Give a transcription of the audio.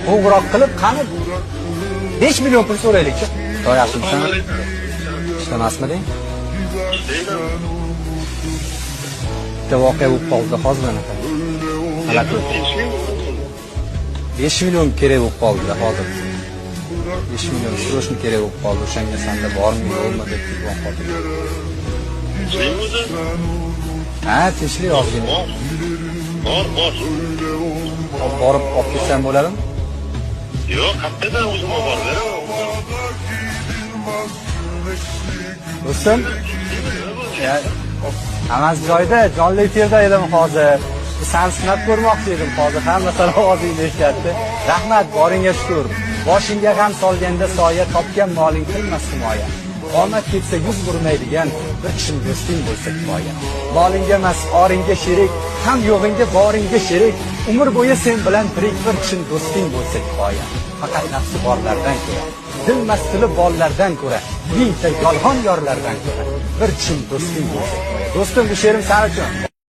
Qo'ng'iroq qilib, qani 5 million pul so'raylikchi. Xudo yaxshimisan? Ishlamasmiding? Bitta voqea bo'lib qoldi hozir anaqa. G'alati. 5 million kerak bo'lib qoldi hozir. 5 million срочно kerak bo'lib qoldi. O'shanga senda bormi, yo'qmi deb telefon qildim. Ha, tinchlik ozgina. Bor, bor. Borib olib ketsam bo'ladimi? Yo'q, qayerdan o'zim olib borib beraman. Do'stim, hammasi joyida, jonli efirda edim hozir. San sinab ko'rmoqchi edim hozir. Hamma sani ovozingni eshityapti. Rahmat, boringga shukur. Boshingga g'am solganda soya, topgan moling qilmas himoya. Omad ketsa yuz burmaydigan bir chin do'sting bo'lsa kifoya. Molingga emas, oringga sherik, ham yo'g'ingga boringga sherik. Umr bo'yi sen bilan tirik bir chin do'sting bo'lsa kifoya. Faqat nafsi borlardan ko'ra, dil mastili bollardan ko'ra, mingta yolg'on yorlardan ko'ra bir chin do'sting bo'lsa kifoya. Do'stim, bu she'rim sen uchun.